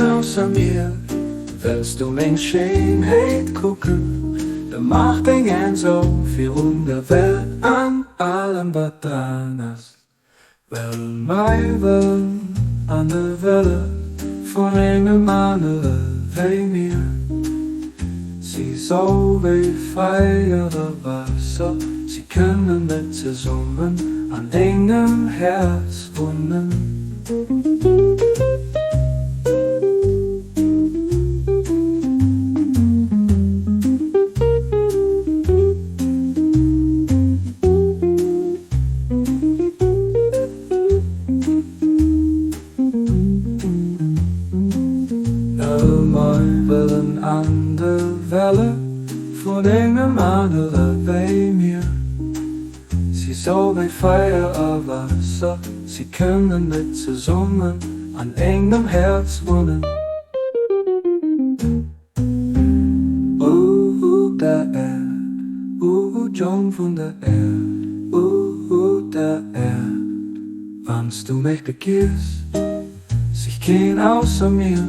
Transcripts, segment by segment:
ausser mir. Wëlls du meng Schéinheet kucken, da maach deng Aen zou virun der Welt an allem wat dran ass. Well mei Wëllen an de Wëlle vun engem anere wéi mir si sou wéi Feier a Waasser, si kënnen net zesummen an engem Häerz wunnen. Well mei Wëllen an de Welle vun engem anere wéi mir si sou wéi Feier a Waasser, si kënnen net zesummen an engem Häerz wunnen. U der Äerd, u Jong vun der Äerd, u der Äerd, wann s du mech begiers, sich keen ausser mir,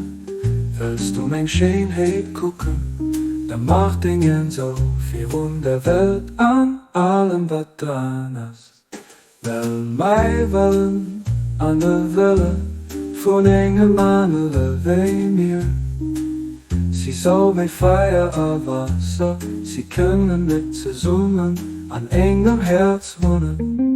wëlls du meng Schéinheet kucken, da maach deng Aen zou virun der Welt an allem wat dran ass. Well mäi Wëllen an de Wëlle vun engem anere wéi mir si sou wéi Feier a Waasser, si kënnen net zesummen an engem Häerz wunnen.